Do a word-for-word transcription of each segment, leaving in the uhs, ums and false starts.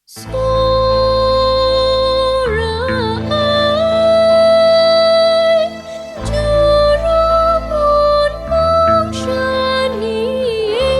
Tsawra ai, Jura mun mung sha ni e.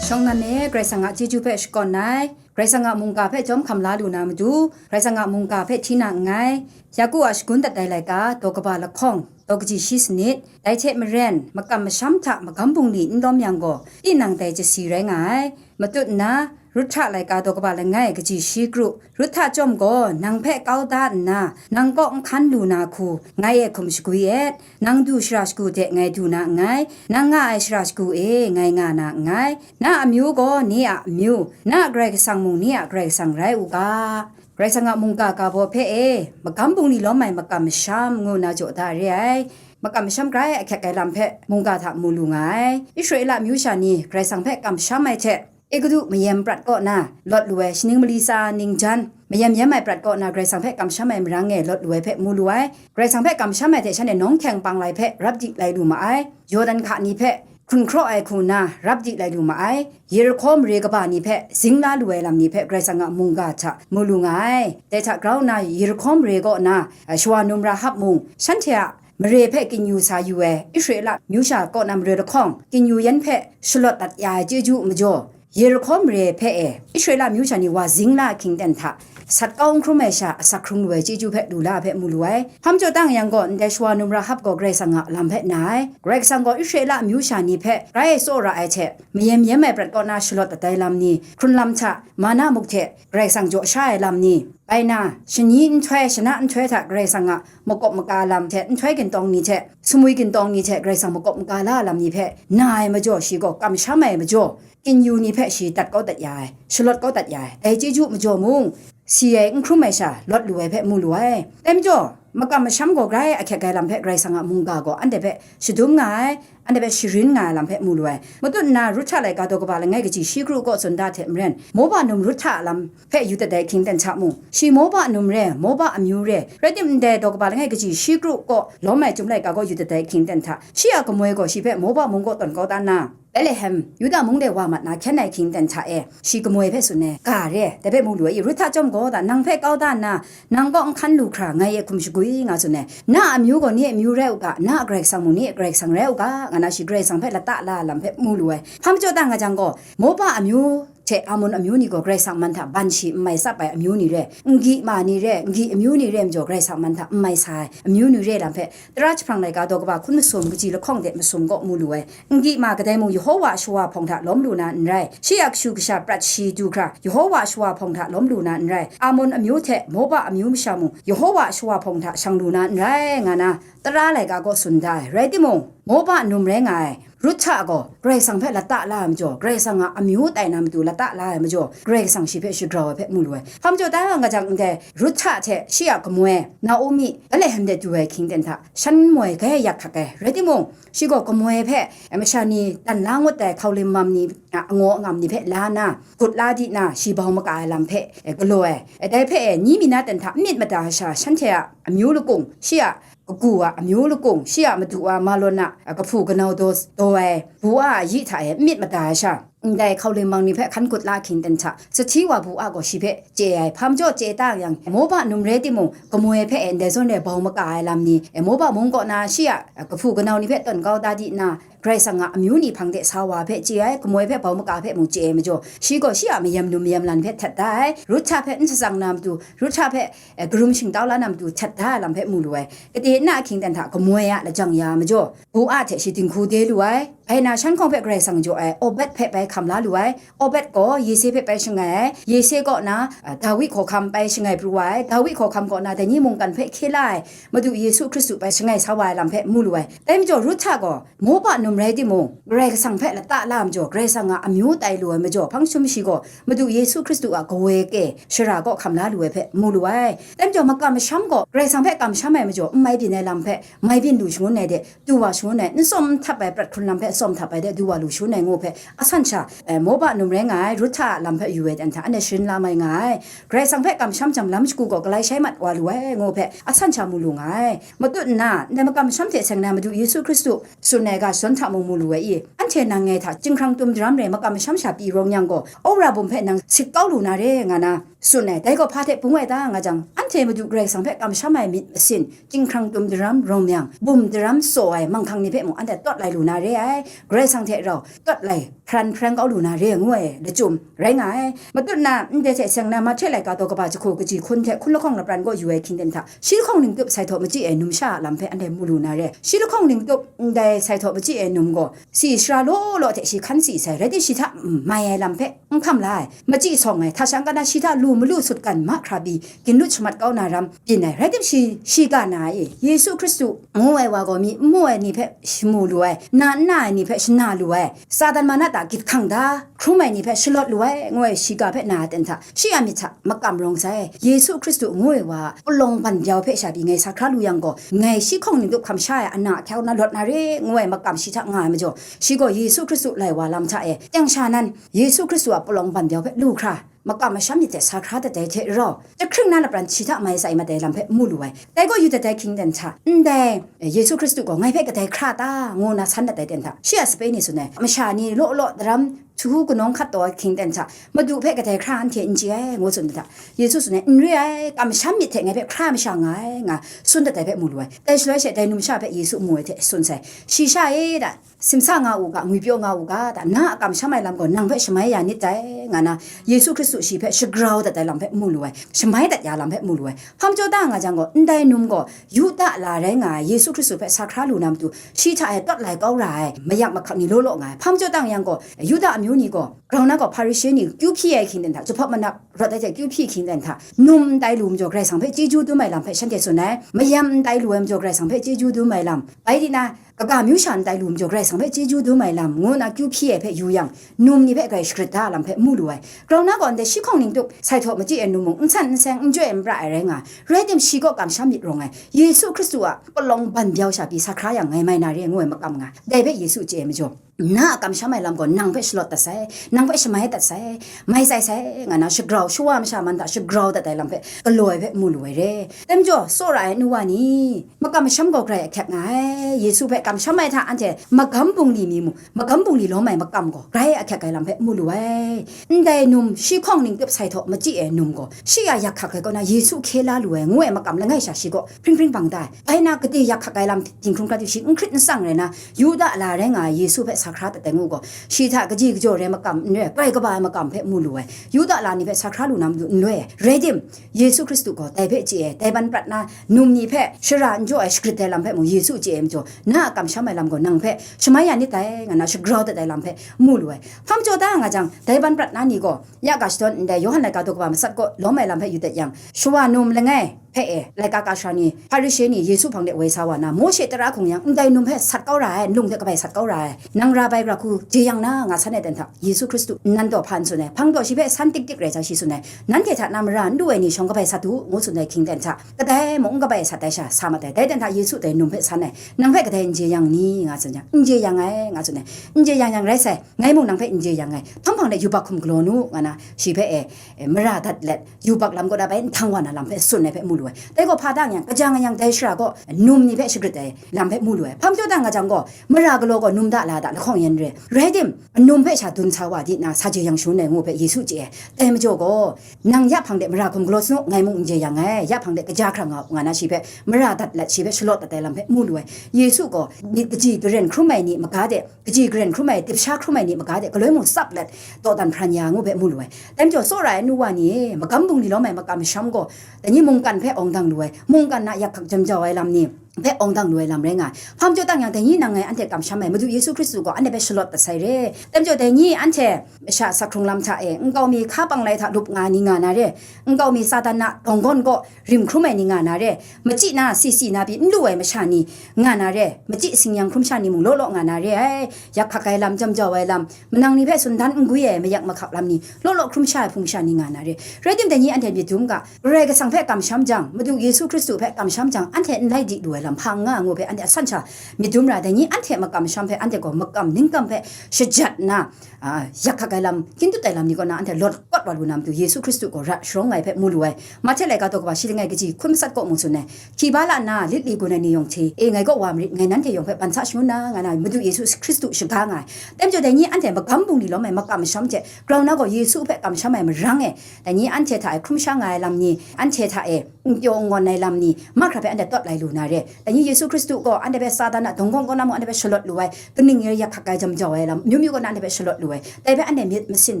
Shawng nan e, Karai Kasang a chyeju hpe shakawn ai, Karai Kasang a mungga hpe jawm hkam la lu na matu, Karai Kasang a mungga hpe hti na nngai. Yaku a shagun dat ai laika, daw kaba lahkawng, daw kaji shi sanit, dai hte maren, makam masham hta magam bungli n lawm yang gaw, tinang dai chasi rai nga ai. Matut nna, Ruhta laika daw kaba langai kaji shi kru, Ruhta chyawm gaw nang hpe kau da nna, nang kaw n hkan lu na hku, ngai e hkum shagwi et, nang du shara shagu de ngai du na nngai, nang nga ai shara shagu e ngai nga na nngai, na amyu gaw ni a amyu, na a Karai Kasang mung ni a Karai Kasang rai u ga. Karai Kasang a mungga ga baw hpe e, magam bungli lawm ai makam masham ngu na jaw da re ai. Makam masham grai ahkyet ai lam hpe mungga hta mu lu nga ai. Israela amyu sha ni Karai Kasang hpe kamsham ai hte, Egutu mayam prat kaw na lawt lu ai, shaning mali tsa ningjan, mayam yam ai prat kaw na Karai Kasang hpe kamsham ai marang e lawt lu ai hpe mu lu ai. Karai Kasang hpe kamsham ai hte shanhte nawng hkyeng panglai hpe rap di lai lu ma ai. Yawdan hka ni hpe hkrun hkraw ai hku nna rap di lai lu ma ai. Yerihko mare kaba ni hpe zing la lu ai lam ni hpe Karai Kasang a mungga hta mu lu nga ai. Dai hta grau nna Yerihko mare kaw na, eh, shawa num Rahab mung, shanhte a mare hpe kinyu sa yu ai, Israela myu sha kaw na mare lahkawng, kinyu yan hpe shalawt dat ya ai chyeju majaw, Yerihko mare hpe e, Israela myu sha ni wa zing la ahkying ten hta, sat kau n hkrum ai sha asak hkrung lu ai chyeju hpe lu la hpe mu lu ai. Hpa majaw tang yang gaw, ndai shawa num Rahab gaw Karai Kasang a lam hpe na ai. Karai Kasang gaw Israela myu sha ni hpe grai tsawra ai hte, mayam yam ai prat kaw na shalawt dat ai lam ni, hkrun lam hta, mana muk hte Karai Kasang jaw sha ai lam ni, bai na, shani nhtoi, shana nhtoi hta Karai Kasang a makawp maka lam hte nhtoi gintawng ni hte, sumwi gintawng ni hte Karai Kasang makawp maka la lam ni hpe na ai majaw, shi gaw kamsham ai majaw, kinyu ni hpe shi dat kau dat ya ai, shalawt kau dat ya ai, dai chyeju majaw mung, si ai n hkrum ai sha lawt lu ai hpe mu lu ai. Dai majaw, makam masham gaw grai ahkyet ai lam hpe Karai Kasang a mungga gaw anhte hpe shadum nga ai, anhte hpe sharin nga ai lam hpe mu lu ai. Matut nna, Ruhta laika daw kaba langai kaji shi kru kaw tsun da hte maren, Moba num Ruhta a lam hpe yu dat ai hkying ten hta mung, shi Moba num re, Moba amyu re, rai timung, ndai daw kaba langai kaji shi kru kaw lawm ai Chyum laika gaw yu dat ai hkying ten hta, shi a kamoi gaw shi hpe Moba mung kaw tawn kau da nna, Betlehem, Yuda mung de wa mat na hkyen ai hkying ten hta e, shi kamoi hpe tsun ai, ga re, dai hpe mu lu ai. Ruhta chyawm gaw, nang hpe kau da nna, nang kaw n hkan lu hkra ngai e hkum shagwi nga tsun ai. Na a amyu gaw ni a amyu rai u ga, na a Karai Kasang mung ni a Karai Kasang rai u ga, nga na shi Karai Kasang hpe lata la ai lam hpe mu lu ai. Hpa majaw ta nga jang gaw, Moba amyu hte Amun amyu ni gaw Karai Kasang man hta ban shi n mai tsap ai amyu ni re, n gyi ma ni re, n gyi amyu ni re majaw Karai Kasang man hta n mai sa ai amyu ni re lam hpe, Tara jahprang laika daw kaba hkun masum kaji lahkawng de masum kaw mu lu ai. N gyi ma kadai mung Yehowa a shawa hpawng hta lawm lu na n rai, shi a kashu kasha prat shi du hkra Yehowa a shawa hpawng hta lawm lu na n rai, Amun amyu hte Moba amyu masha mung Yehowa a shawa hpawng hta shang lu na n rai, nga na tara laika kaw tsun da ai. Rai timung, Moba num rai nga ai Ruhta gaw Karai Kasang hpe lata la ai majaw, Karai Kasang a amyu tai na matu lata la ai majaw, Karai Kasang shi hpe shagrau ai hpe mu lu ai. Hpa majaw ta nga jang, ndai Ruhta hte shi a kamoi Naomi Betlehem de du ai hkying ten hta, shan moi grai yak hkak ai. Rai timung, shi gaw kamoi hpe, eh, masha ni dan la ngut ai hkaulim mam ni, a, angaw angam ni hpe la nna, gut la di nna, shi bau maka ai lam hpe, eh, galaw ai. Eh, dai hpe, eh, ni mi na ten hta n myit mada ai sha, shanhte a amyu lakung, shi a kagu a amyu lakung, shi a madu a Malon a, a kahpu kanau daw, daw ai bu a ayi hta e n myit mada ai sha, ndai hkaulim mang ni hpe hkan gut la hkying ten hta, sahti wa bu a gaw shi hpe chye ai. Hpa majaw chye ta yang, Moba num rai timung, kamoi hpe e ndai zawn e bau maka ai lam ni, e Moba mung kaw na shi a, a kahpu kanau ni hpe tawn kau da di nna, Karai Kasang a amyu ni hpang de sa wa hpe chye ai, kamoi hpe bau maka hpe mung chye ai majaw, shi gaw shi a mayam num mayam lan hpe htat da ai. Ruhta hpe n shatsang na matu, Ruhta hpe, eh, karum shingtau la na matu htat da ai lam hpe mu lu ai. Kade na ahkying ten hta kamoi a lajang ya majaw, bu a hte shi dinghku de lu ai. Bai na shan hkawng hpe Karai Kasang jaw ai Obed hpe bai hkam la lu ai. Obed gaw Yese hpe bai shangai ai. Yese kaw na, ah, Dawi hkawhkam bai shangai pru wa ai. Dawi hkawhkam kaw na dai ni mungkan hpe hkye la ai Madu Yesu Hkristu bai shangai sa wa ai lam hpe mu lu ai. Dai majaw, Ruhta gaw Moba num Rai timung, Karai Kasang hpe lata la majaw, Karai Kasang a amyu tai lu ai majaw, hpang jahtum shi gaw Madu Yesu Hkristu a kawa ke shara kaw hkam la lu ai hpe mu lu ai. Dai majaw, makam masham gaw Karai Kasang hpe kamsham ai majaw, n mai byin ai lam hpe mai byin lu shangun ai de, du wa shangun ai, n tsawm htap ai prat hkrun lam hpe tsawm htap ai de, du wa lu shangun ai ngu hpe, asan sha, eh, Moba num rai nga ai Ruhta a lam hpe yu ai dan hta, anhte sharin la mai nga ai. Karai Kasang hpe kamsham jang lam shagu gaw galai shai mat wa lu ai ngu hpe, asan sha mu lu nga ai. Matut nna, ndai makam masham hte seng na Madu Yesu Hkristu tsun ai ga shadawn hta mung mu lu ai i, anhte nang ngai hta chyinghkrang tum daram rai makam masham sha pyi rawng yang gaw, wora bum hpe nang sit kau lu na re, nga na tsun ai. Dai gaw hpa hte bung ai ta, nga jang, anhte Madu Karai Kasang hpe kamsham ai myit masin, chyinghkrang tum daram rawng yang, bum daram tsaw ai manghkang ni hpe mung anhte tawt lai lu na re ai, Karai Kasang hte rau tawt lai hparan hparan kau lu na re ngu ai lachyum rai nga ai. Matut na, ndai hte seng na Mahte laika daw kaba jahku kaji hkun hte hkun lahkawng lapran kaw yu ai hkying ten hta, shi lahkawng ningtup sai htaw machyi ai numsha a lam hpe anhte mu lu na re. Shi lahkawng ningtup ndai sai htaw machyi ai num gaw, si shara law law hte shi hkan si sai, rai timung shi hta mai ai lam hpe n hkam la ai, machyi sawng ai, hta shang kana shi hta lu malu sutgan mahkra pyi, ginlut shamat kau na ram byin ai, rai timung shi, shi ga na ai, Yesu Hkristu ngu ai wa gaw mi n mu ai ni hpe shamu lu ai, na n na ai ni hpe shana lu ai, Satan mana ta gyit hkang da, hkrum ai ni hpe shalawt lu ai, ngu ai shi ga hpe na ai ten hta, shi a myit hta makam rawng sai, Yesu Hkristu ngu ai wa palawng ban byau hpe sha pyi ngai sa hkra lu yang gaw, ngai shi hkawng ningtup hkam sha ai ana ahkyak na lawt na re, ngu ai makam shi hta nga ai majaw, shi gaw Yesu Hkristu lai wa lam hta e, teng sha nan, Yesu Hkristu a palawng ban byau hpe lu hkra, makam masham myit hte sa hkra dat ai hte rau, jahkring na lapran shi hta mai tsai mat ai lam hpe mu lu ai. Dai gaw yu dat ai hkying ten hta, ndai Yesu Hkristu gaw ngai hpe kadai hkra ta, ngu na san dat ai ten hta, shi a sape ni tsun ai, masha ni law law daram, htuhu kanawng hkat taw ai hkying ten hta, Madu hpe kadai hkra anhte n chye ai, ngu tsun ai hta, Yesu tsun ai, n re ai, kamsham myit hte ngai hpe hkra masha nga ai, nga tsun dat ai hpe mu lu ai. Dai shaloi she dai numsha hpe Yesu mu ai hte tsun sai, shi sha e da, simsa nga u ga, ngwipyaw nga u ga, da, na a kamsham ai lam gaw nang hpe shamai ya nit dai, nga na, Yesu Hkristu shi hpe shagrau dat ai lam hpe mu lu ai, shamai dat ya lam hpe mu lu ai. Hpa majaw da nga jang gaw, ndai num gaw Yuda la rai nga ai Yesu Hkristu hpe sa hkra lu na matu, shi hta e tawt lai kau ra ai mayak mahkak ni law law nga ai. Hpa majaw da nga yang gaw, Yuda amyu ni gaw, grau na gaw Hparishe ni kyu hpyi ai hkying ten hta, zuphpawt manap rawt ai hte kyu hpyi hkying ten hta, num n tai lu majaw Karai Kasang hpe chyeju dum ai lam hpe shanhte tsun ai, mayam n tai lu ai majaw Karai Kasang hpe chyeju dum ai lam, bai di na, kaga myu sha n tai lu majaw Karai Kasang hpe chyeju dum ai lam, ngu nna kyu hpyi ai hpe yu yang, num ni hpe grai shagrit da lam hpe mu lu ai. Grau na gaw ndai shi hkawng ningtup sai htaw machyi ai num mung n san n seng n joi n pra ai rai nga ai, rai timung shi kaw kamsham myit rawng ai, Yesu Hkristu a palawng ban byau sha pyi sa hkra yang ngai mai na re ngu ai makam nga ai. Dai hpe Yesu chye ai majaw, na a kamsham ai lam gaw nang hpe shalawt dat sai, nang hpe shamai dat sai, mai tsai sai, nga na shagrau, shawa masha man hta shagrau dat ai lam hpe galaw ai hpe mu lu ai re. Dai majaw, tsawra ai nu wa ni, makam masham gaw Karai ahkyak nga ai, Yesu hpe kamsham ai hta anhte magam bungli mi mu, magam bungli lawm ai makam gaw Karai ahkyak ai lam hpe mu lu ai. Ndai num, shi hkawng ningtup sai htaw machyi ai num gaw, shi a yak hkak ai kaw na Yesu hkye la lu ai, ngu ai makam langai sha shi gaw hpring hpring bang da ai. Bai na, gade yak hkak ai lam dinghkrung hkra di shi n hkrit n tsang rai na, Yuda la rai nga ai Yesu hpe sa hkra dat ai ngu gaw, shi hta kaji kajaw rai makam n re, grai kaba ai makam hpe mu lu ai. Yuda la ni hpe sa hkra lu na matu n loi ai. Rai tim, Yesu Hkristu gaw dai hpe chye ai, dai ban prat na num ni hpe shara n jaw ai shagrit ai lam hpe mung Yesu chye ai majaw, na a kamsham ai lam gaw nang hpe shamai ya nit dai, nga na shagrau dat ai lam hpe mu lu ai. Hpa majaw da nga jang, dai ban prat na ni gaw, ya ga shadawn ndai Yawhan laika daw kaba matsat kaw lawm ai lam hpe yu dat yang, shawa num langai hpe e, laika kasha ni, Hparishe ni Yesu hpang de woi sa wa na, Mawshe tara hkung yang ndai num hpe sat kau ra ai, nlung hte kabai sat kau ra ai, nang ra bai ra hku jeyang na, nga san ai ten hta, Yesu Hkristu nnan taw hpa n tsun ai, hpang taw shi hpe san tik tik rai jang shi tsun ai, nanhte hta na mara n lu ai ni shawng kabai sat u, ngu tsun ai hkying ten hta, kadai mung n kabai sat ai sha sa mat ai. Dai ten hta Yesu dai num hpe san ai, nang hpe kadai n jeyang ni, nga tsun jang, n jeyang ai, nga tsun ai, n jeyang yang rai sai, ngai mung nang hpe n jeyang ai, hpang hpang de yubak hkum galaw nu, nga na shi hpe e, e, mara dat let, yubak lam kaw na bai nhtang wa na lam hpe tsun ai hpe mu lu ai. Dai gaw hpa dang yang, kajang yang dai shara gaw num ni hpe shagrit ai lam hpe mu lu ai. Hpa majaw dang nga jang gaw, mara galaw gaw num da la da lahkawng yan re. Rai tim, num hpe sha dun sa wa di na, sa jeyang shangun ai ngu hpe Yesu chye ai. Dai majaw gaw, nang ya hpang de mara hkum galaw sa nu, ngai mung n jeyang ai, ya hpang de kaja hkrang nga u, nga na shi hpe mara dat let, shi hpe shalawt dat ai lam hpe mu lu ai. Yesu gaw myit kaji garen hkrum ai ni maga de, kaji garen hkrum ai, dip sha hkrum ai ni maga de, galoi mung tsap let, dawdan hparan ya ngu hpe mu lu ai. Dai majaw, tsawra ai nu wa ni e, magam bungli lawm ai makam masham gaw, dai ni mungkan hpe awng dang lu ai, mungkan na yak hkak jam jau ai lam ni, hpe awng dang lu ai lam rai nga ai. Hpa majaw tang yang, dai ni nang ngai anhte kamsham ai, Madu Yesu Hkristu gaw anhte hpe shalawt dat sai re. Dai majaw, dai ni anhte masha sak hkrung lam hta e, nkau mi hka pang lai hta lup nga ai ni nga na re, nkau mi Satan a dawng gawn kaw rim hkrum ai ni nga na re, machyi na si si na pyi n lu ai masha ni nga na re, machyi singyang hkrum sha ni mung law law nga na re ai, yak hkak ai lam, jam jau ai lam, manang ni hpe sumdan n gwi ai mayak mahkak lam ni, law law hkrum sha ai hpung sha ni nga na re. Rai timung, dai ni anhte myit dum ga, Karai Kasang hpe kamsham jang, Madu Yesu Hkristu hpe kamsham jang, anhte n lai di lu ai lam hpa n nga ngu hpe anhte asan sha myit dum ra, dai ni anhte makamsham hpe anhte gaw makam ningkam hpe shajat nna, a, yak hkak ai lam, kyin dut ai lam ni kaw na anhte lawt kawt wa lu na matu, Yesu Hkristu gaw ra sharawng ai hpe mu lu ai. Mahte laika daw kaba shi langai kaji hkun matsat kaw mung tsun ai. Hkyi ba la nna lit li gun ai ni yawng hte, e, ngai kaw wa marit, ngai nanhte yawng hpe ban sa shangun na, nga na, Madu Yesu Hkristu shaga nga ai. Dai majaw, dai ni anhte magam bungli lawm ai makam masham hte grau na gaw Yesu hpe kamsham ai marang e, dai ni anhte hta e hkrum sha nga ai lam ni, anhte hta e n pyaw n ngawn ai lam ni, mahkra hpe anhte tawt lai lu na re. Dai ni Yesu Hkristu gaw anhte hpe Satan a dawng gawn kaw na mung anhte hpe shalawt lu ai, kaning rai yak hkak ai, jam jau ai lam amyu myu kaw na anhte hpe shalawt lu ai. Dai hpe anhte myit masin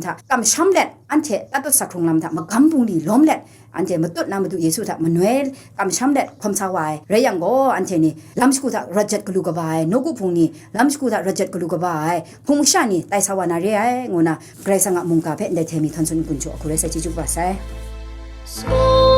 hta kamsham let, anhte tatut sak hkrung lam hta magam bungli lawm let, anhte matut na Madu Yesu hta manoi kamsham let hkawm sa wa ai rai yang gaw, anhte ni lam shagu hta rawt jat galu kaba ai, nawku hpung ni lam shagu hta rawt jat galu kaba ai, hpung masha ni tai sa wa na re ai, ngu na Karai Kasang a mungga hpe ndai hte mi htawn tsun n-gun jaw, a hku rai sai, chyeju kaba sai.